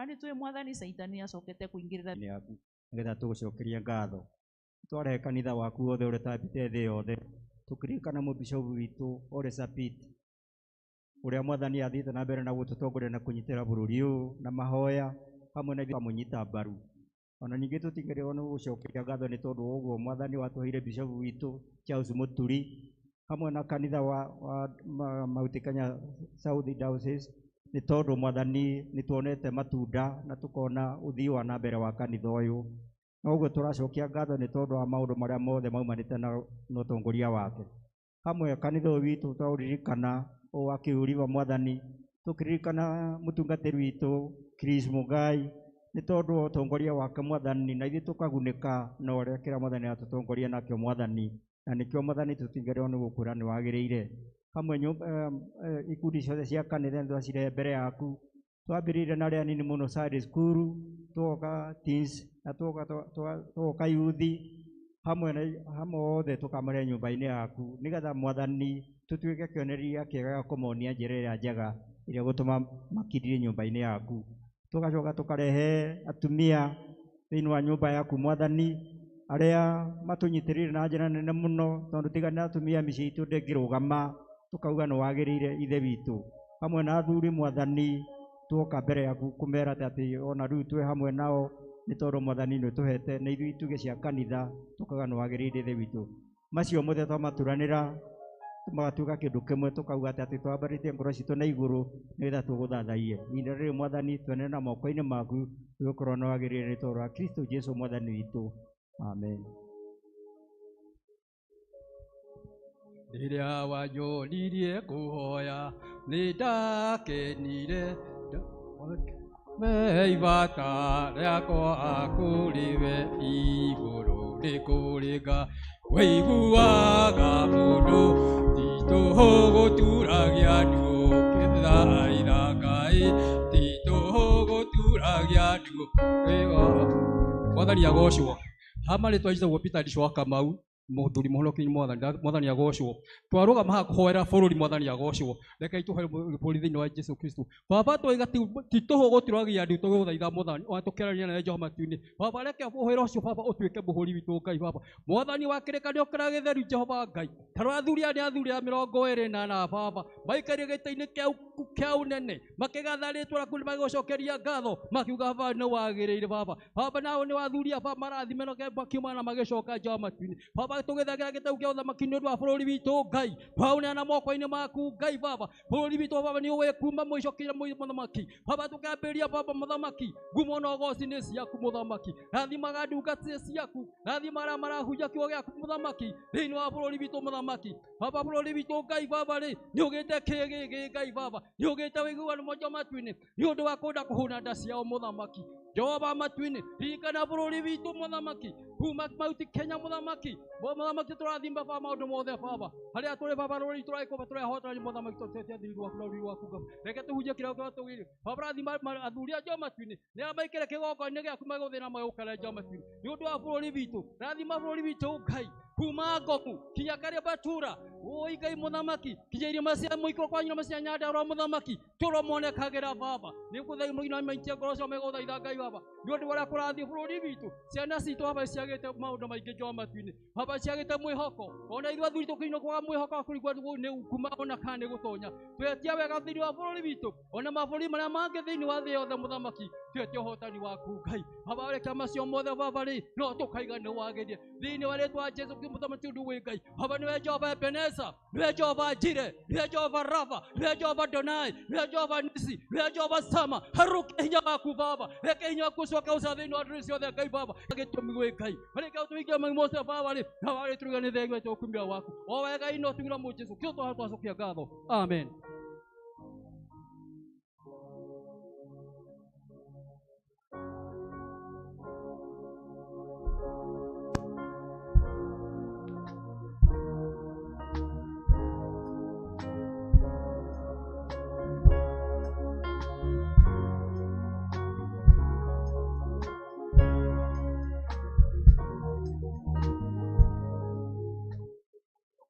Ona nĩ tũĩ Mwathani Caitani acokete kũingĩrĩra yaku nĩgetha tũgũcokerie ngatho. Twarehe kanitha waku wothe ũrĩa ũtambĩte thĩ yothe, tũkĩririkana mũbishopu witũ Ole Sapit, ũrĩa Mwathani athiĩte na mbere na gũtũtongoria na kũnyitĩra bũrũri ũyũ na mahoya hamwe na ithuĩ amũnyita mbaru. Ona ningĩ tũtingĩrĩgwo nĩ gũcokeria ngatho nĩ tondũ wa ũguo Mwathani watũheire bishopu witũ Charles Mũturi hamwe na kanitha wa Mount Kenya South Diocese, nĩ tondũ Mwathani nĩ tuonete matunda na tũkona ũthii wa na mbere wa kanitha ũyũ. Na ũguo tũracokia ngatho nĩ tondũ wa maũndũ marĩa mothe maumanĩte na ũtongoria wake. Hamwe kanitha ũyũ witũ twaũririkana ũũ wa kĩũriwa Mwathani, tũkĩririkana mũtungatĩri witũ Chris Mugai nĩ tondũ wa ũtongoria wake Mwathani, na ithuĩ tũkagunĩka na ũrĩa kĩrĩa Mwathani atũtongoria nakĩo Mwathani, na nĩkĩo Mwathani tũtingĩrĩrwo nĩ gũkwĩra nĩ wagĩrĩire. Hamwe ikundi ciothe cia kanitha nĩ twacirehe mbere yaku. Twambĩrĩirie na arĩa anini mũno Sunday school, tũgoka teens na tũgoka youth, hamwe na hamwe othe tũkamarehe nyũmba-inĩ yaku nĩgetha Mwathani tũtuĩke kĩonereria kĩega gĩa kũmonia njĩra ĩrĩa njega ĩrĩa ĩgũtũma makindire nyũmba-inĩ yaku. Tũgacoka tũkarehe atumia thĩinĩ wa nyũmba yaku Mwathani, arĩa matũnyitĩrĩire na njĩra nene mũno, tondũ tiga nĩ atumia mĩciĩ itũ ndĩngĩrũgama, tũkauga nĩ wagĩrĩire Ithe witũ. Hamwe na athuri Mwathani, tuoka mbere yaku kũmera atĩ ona rĩu twĩ hamwe nao nĩ tondũ Mwathani nĩ ũtũhete na ithuĩ itugĩ cia kanitha, tũkauga nĩ wagĩrĩire Ithe witũ. Macio mothe twamaturanĩra magatuĩka kĩndũ kĩmwe, tũkauga atĩ twambarĩtie ngoro citũ na igũrũ nĩgetha tũgũthathaiye. Ihinda rĩrĩ Mwathani twene na moko-inĩ maku, tũgũkorwo nĩ wagĩrĩire nĩ tondũ wa Kristo Jesu Mwathani witũ. Amen. Rĩrĩa wanjonirie kũhoya nĩ ndakenire, ibata rĩakwa kũrĩ we igũrũ rĩkũrĩka. Wĩiguaga mũndũ ti tũhũ gũturagia nduũ, kĩthaitha Ngai ti tũhũ gũturagia nduũ. Mwathani agocwo. Ha marĩtwa njĩtagwo Peter Ndicwa Kamau, mũthuri mũhonoki Mwathani, Mwathani agocwo. Twarũgama haha kũhoera bũrũri, Mwathani agocwo. Rekei tũhoere bũrũri thĩinĩ wa Jesu Kristo. Baba twaiga ti tũhũ gũturagia ndu tũgũthaitha Mwathani, ona tũkĩaragia na Jehova matu-inĩ. Baba reke ũhoro ũcio Baba ũtuĩke mũhũri witũ Ngai Baba. Mwathani wa kĩrĩkanĩro kĩrĩa gĩtheru Jehova Ngai. Ta rora athuri aya nĩ athuri a mĩrongo ĩrĩ na ana Baba, maikarire gĩtĩ-inĩ kĩa ũnene, makĩgatha rĩtwa rĩaku magĩgũcokeria ngatho, makiuga Baba nĩ wagĩrĩire Baba. Baba nao nĩ athuri a Baba marathime na makiuma na magĩcoka Jehova matu-inĩ. Baba tũgĩthagĩra gĩtau kĩa ũthamaki nĩ ũndũ wa bũrũri witũ Ngai, twaũneana moko-inĩ maku Ngai Baba. Bũrũri witũ Baba nĩ ũĩ kuma mũico kinya mũthamaki. Baba tũkĩambĩrĩria Baba mũthamaki, ngumo na ũgoci nĩ ciaku mũthamaki. Rathimaga ndungata ciaku, rathima arĩa marahunjia kiugo gĩaku mũthamaki thĩinĩ wa bũrũri witũ mũthamaki. Baba bũrũri witũ Ngai Baba rĩ, nĩ ũgĩte kĩgĩgĩ Ngai Baba, nĩ ũgĩte ũiguano mũnjo matu-inĩ nĩ ũndũ wa kwenda kũhũna nda ciao mũthamaki. Jehova matu-inĩ, ririkana bũrũri witũ mũthamaki, kuma Mount Kenya mũthamaki. Mũthamaki tũrathima Baba maũndũ mothe Baba, harĩa tũrĩ Baba rũrĩrĩ tũragĩkorwo tũrehotana mũthamaki, tũtetia thiri waku na ũriri waku Baba. Reke tũhunjie kĩrĩa kĩrĩa tũgĩrĩ. Baba rathima athuri a Jehova matu-inĩ, nĩ arĩa maikare kĩgongona-inĩ gĩaku magũthĩ na magũkara Jehova matu-inĩ nĩ ũndũ wa bũrũri witũ. Rathima bũrũri witũ Ngai, kuma Ngoku kinya Karibatura, oi Ngai mũthamaki, kinya irĩma cia mũikũrũko wa irĩma cia Nyandarua mũthamaki, tũromonekagĩra Baba. Nĩ gũthaitha mũgima maitie ngoro ciao megũthaitha Ngai Baba nĩ ũndũ wa ũrĩa kũrathiĩ bũrũri witũ. Ciana citũ Baba ciagĩte maũndũ maingĩ Jehova matu-inĩ, Baba ciagĩte mwĩhoko, ona ithuĩ athuri tũkĩinwo kwaga mwĩhoko wa kũrigwo nĩ kuma ona kana nĩ gũtonya. Twetia wega thĩinĩ wa bũrũri witũ, ona mabũrũri marĩa mangĩ thĩinĩ wa thĩ yothe mũthamaki, twetia ũhotani waku Ngai. Baba reke macio mothe Baba rĩ, no tũkaiga nĩ wagĩrĩire thĩinĩ wa rĩtwa rĩa Jesu Kristo mũthamaki ũndũ wĩ Ngai. Baba nĩwe Jehova Ebeneza, nĩwe Jehova Jire, nĩwe Jehova Rafa, nĩwe Jehova Donai, nĩwe Jehova Nisi, nĩwe Jehova Sama. Harũkia hinya waku Baba, reke hinya waku ũcoke ũca thĩinĩ wa ndũrĩrĩ ciothe Ngai Baba. Gĩtũmi gwĩ Ngai, reke ũtũhingie maũndũ mothe Baba rĩ, na warĩ tũruga nĩ thengio tũkumia waku o wega ino tugĩra mũ Jesu Kristo twacokia ngatho. Amen.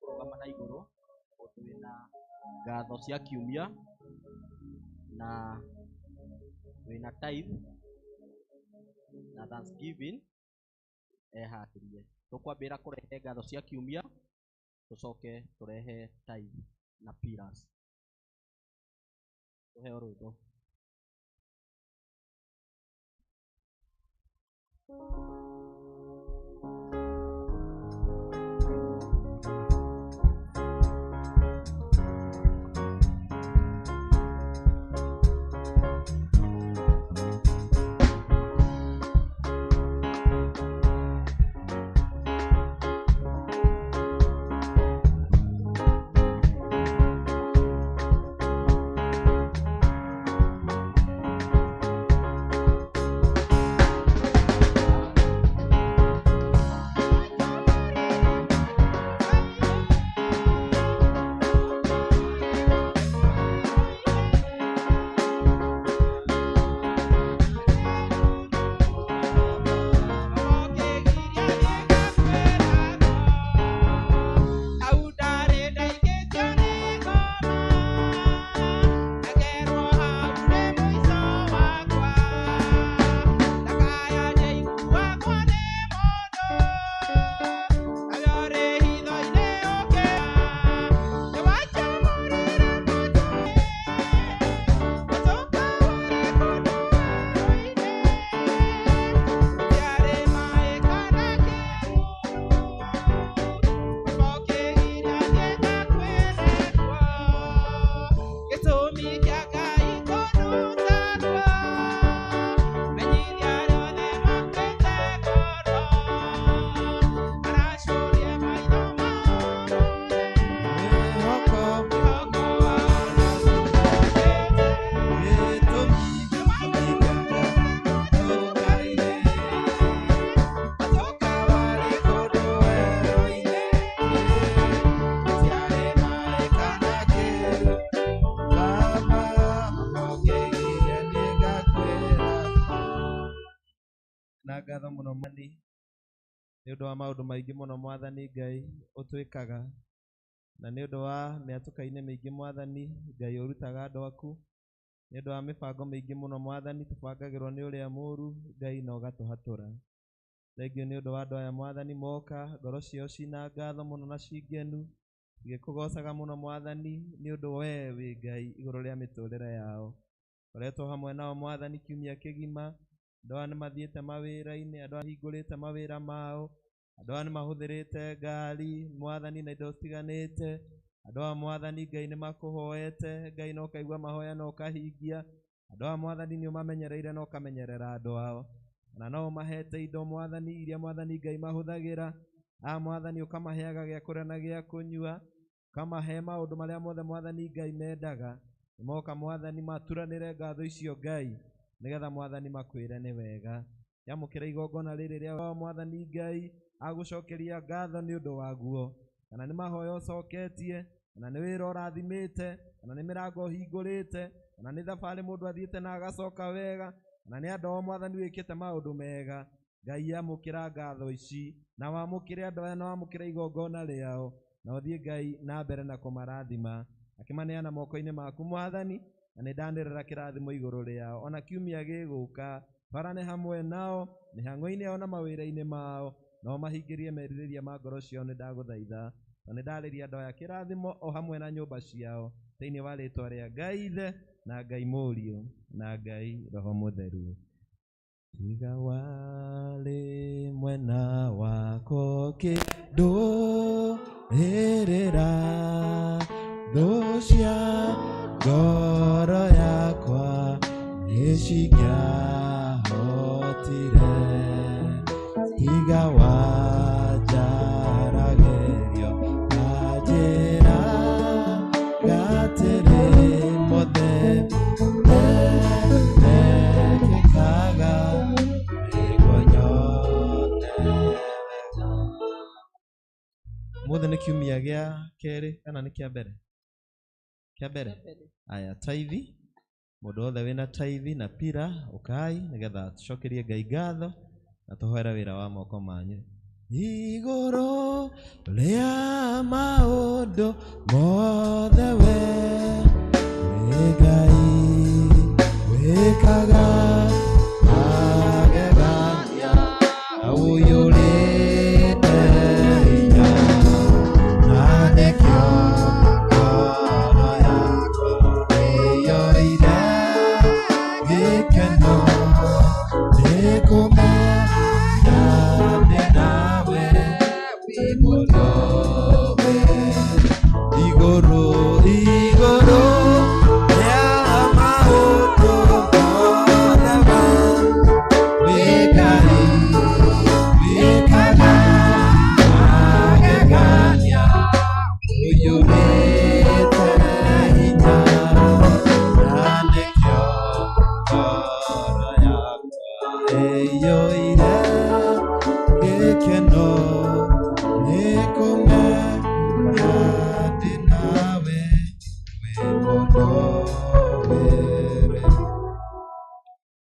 Kũrũgama na igũrũ twĩna ngatho cia kiumia na Wĩna tithe na thanksgiving eharĩrie. Tũkwambĩrĩra kũrehe ngatho cia kiumia, tũcoke tũrehe tithe na pillars. Tũheo rwĩmbo. Na ngatho mũno Mwathani nĩ ũndũ wa maũndũ maingĩ mũno Mwathani Ngai ũtwĩkaga, na nĩ ũndũ wa mĩatũka-inĩ mĩingĩ Mwathani Ngai ũrutaga andũ aku, nĩ ũndũ wa mĩbango mĩingĩ mũno Mwathani tũbangagĩrwo nĩ ũrĩa mũũru Ngai na ũgatũhatũra. Thengiũ nĩ ũndũ wa andũ aya Mwathani moka, ngoro ciao cina ngatho mũno na cingenu, igĩkũgocaga mũno Mwathani nĩ ũndũ we wĩ Ngai igũrũ rĩa mĩtũrĩre yao. Koretwo hamwe nao Mwathani kiumia kĩgima, andũ aya nĩ mathiĩte mawĩra-inĩ, andũ aya mahingũrĩte mawĩra mao, andũ aya nĩ mahũthĩrĩte ngari Mwathani na indo citiganĩte, andũ aya Mwathani Ngai nĩ makũhoete Ngai na ũkaigua mahoya na ũkahingia, andũ aya Mwathani nĩ ũmamenyereire na ũkamenyerera andũ ao, na no ũmahete indo Mwathani iria Mwathani Ngai mahũthagĩra, aya Mwathani ũkamaheaga gĩa kũrĩa na gĩa kũnyua, ũkamahe maũndũ marĩa mothe Mwathani Ngai mendaga, nĩmoka Mwathani maturanĩre ngatho icio Ngai nĩgetha Mwathani makwĩre nĩ wega. Yamũkĩra igongona rĩrĩ rĩa Mwathani Ngai agũcokeria ngatho nĩ ũndũ waguo, kana nĩ mahoya ũcoketie, kana nĩ wĩra ũrathimĩte, kana nĩ mĩrango ũhingũrĩte, kana nĩ thabarĩ mũndũ athiĩte na agacoka wega, kana nĩ andũ ao Mwathani wĩkĩte maũndũ mega. Ngai amũkĩra ngatho ici, na wamũkĩre andũ aya na wamũkĩre igongona rĩao, na ũthiĩ Ngai na mbere na kũmarathima, akĩmaneana moko-inĩ maku Mwathani, na nĩ ndanĩrĩra kĩrathimo igũrũ rĩao, ona kiumia gĩgũka twarane hamwe nao mĩhang'o-inĩ yao na mawĩra-inĩ mao, na ũmahingĩrie merirĩria ma ngoro ciao. Nĩ ndagũthaitha na nĩ ndarĩria andũ aya kĩrathimo o hamwe na nyũmba ciao, thĩinĩ wa rĩtwa rĩa Ngai Ithe na Ngai Mũriũ na Ngai Roho Mũtheru. Tiga warĩ mwena wakwa ũkĩndũĩrĩra thũ cia ngoro yakwa nĩcingĩahotire, tiga wanjaragĩrio na njĩra gatĩrĩ mothe mekĩkaga nĩguo nyone wega. Mũthĩ nĩ kiumia gĩa kerĩ kana nĩ kĩa mbere? Kĩa mbere. Aya, taithi, mũndũ wothe wĩna taithi na pira ũkai nĩgetha tũcokerie Ngai ngatho na tũhoere wĩra wa moko manyu. Igũrũ rĩa maũndũ mothe we wĩ Ngai, wĩ Wĩkaga magegania na ũiyũrĩte hinya, na nĩkĩo ngoro yakwa ĩiyũire gĩkeno nĩkũmenya ndĩ nawe wĩ mũtũũre igũrũ igũrũ rĩa maũndũ mothe wĩ Ngai wĩkaga magegania ũiyũrĩte hinya, na nĩkĩo ngoro yakwa ĩiyũire gĩkeno nĩkũmenya ndĩ nawe wĩ mũtũũre.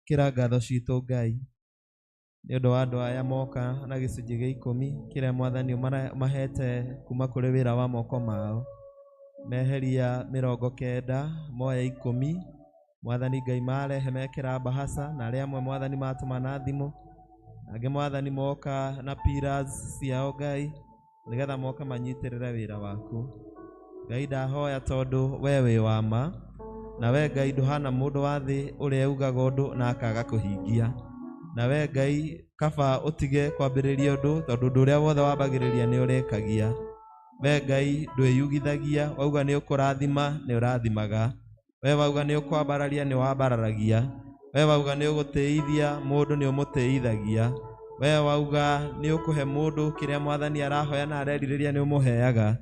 Kĩra ngatho citũ Ngai nĩ ũndũ wa andũ aya moka na gĩcunjĩ gĩa ikũmi kĩrĩa mwathani ũmahete kuma kũrĩ wĩra wa moko mao. Meheria 90 moya 10 mwathani Ngai marehe mekĩra mbahaca, na arĩa amwe mwathani matũma na thimũ, angĩ mwathani moka na pillars ciao Ngai nĩgetha moka manyitĩrĩre wĩra waku. Ngai ndahoya tondũ we wĩ wa ma, na we Ngai ndũhana mũndũ wa thĩ ũrĩa ugaga ũndũ na akaga kũhingia. Na we Ngai kaba ũtige kwambĩrĩria ũndũ tondũ ũndũ ũrĩa wothe wambagĩrĩria nĩ ũrĩkagia. We Ngai ndwĩyugithagia, wauga nĩ ũkũrathima nĩ ũrathimaga, we wauga nĩ ũkwambararia nĩ wambararagia, we wauga nĩ ũgũtĩithia mũndũ nĩ ũmũtĩithagia, we wauga nĩ ũkũhe mũndũ kĩrĩa mwathani arahoya na arerirĩria nĩ ũmũheaga.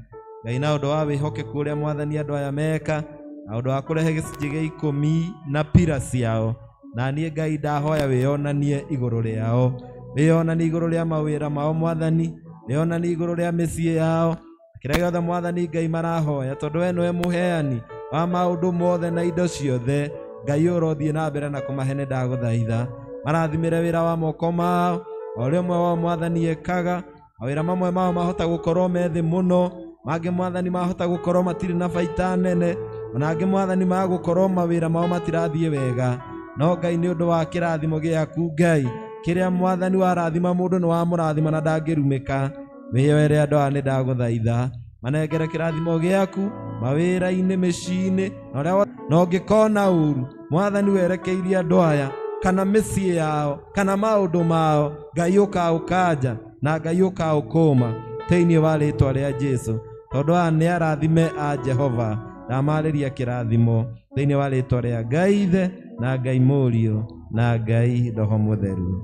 Ngai na ũndũ wa wĩhokeku ũrĩa mwathani andũ aya meka, na ũndũ wa kũrehe gĩcunjĩ gĩa ikũmi na pira ciao, na niĩ Ngai ndahoya wĩyonanie igũrũ rĩao, wĩyonanie igũrũ rĩa mawĩra mao mwathani, wĩyonanie igũrũ rĩa mĩciĩ yao, kĩrĩa gĩothe mwathani Ngai marahoya, tondũ we nĩwe mũheani wa maũndũ mothe na indo ciothe. Ngai ũrothiĩ na mbere na kũmahe nĩ ndagũthaitha marathimĩre wĩra wa moko mao, o ũrĩa ũmwe wao mwathani ekaga. Mawĩra mamwe mao mahota gũkorwo me thĩ mũno, mangĩ mwathani mahota gũkorwo matirĩ na baita nene, ona angĩ mwathani magũkorwo mawĩra mao matirathiĩ wega. No Ngai nĩ ũndũ wa kĩrathimo gĩaku Ngai kĩrĩa mwathani warathima mũndũ nĩ wamũrathima na ndangĩrumĩka. Wĩyoere andũ aya nĩ ndagũthaitha manengere kĩrathimo gĩaku mawĩra-inĩ, mĩciĩ-inĩ, na ũrĩa na ũngĩkona ũru mwathani werekeirie andũ aya kana mĩciĩ yao kana maũndũ mao, Ngai ũkaũkanja na Ngai ũkaũkũma thĩinĩ wa rĩtwa rĩa Jesu, tondũ aya nĩ arathime a Jehova. Ndamarĩria kĩrathimo thĩinĩ wa rĩtwa rĩa Ngai Ithe na Ngai Mũriũ na Ngai Roho Mũtheru.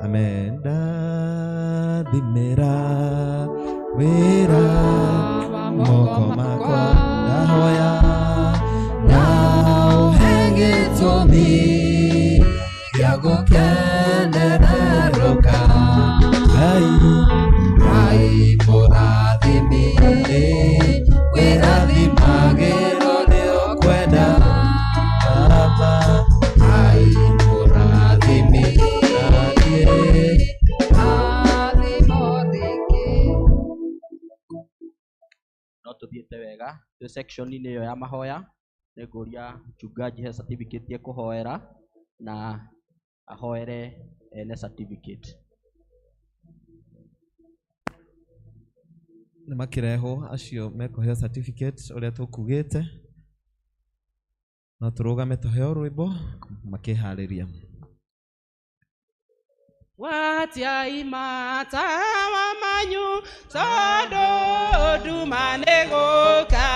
Amen. Ndathimĩra wĩra moko makwa, ndahoya na ũhe gĩtũmi gĩa gũkenererũka. Ngai Ngai mũrathimi wĩrathimagĩrwo nĩ ũkwenda Baba. Ngai mũrathimi naniĩ. No tuthiĩte wega twĩ section-inĩ ĩyo ya mahoya. Nĩngũria mchungaji he certificate ekũhoera na ahoere ene certificate. Nĩ makĩrehwo acio mekũheo certificate ũrĩa tũkugĩte, no tũrũgame tũheo rwĩmbo makĩharĩria. Watiai matawa manyu tondũ nduma nĩ gũka,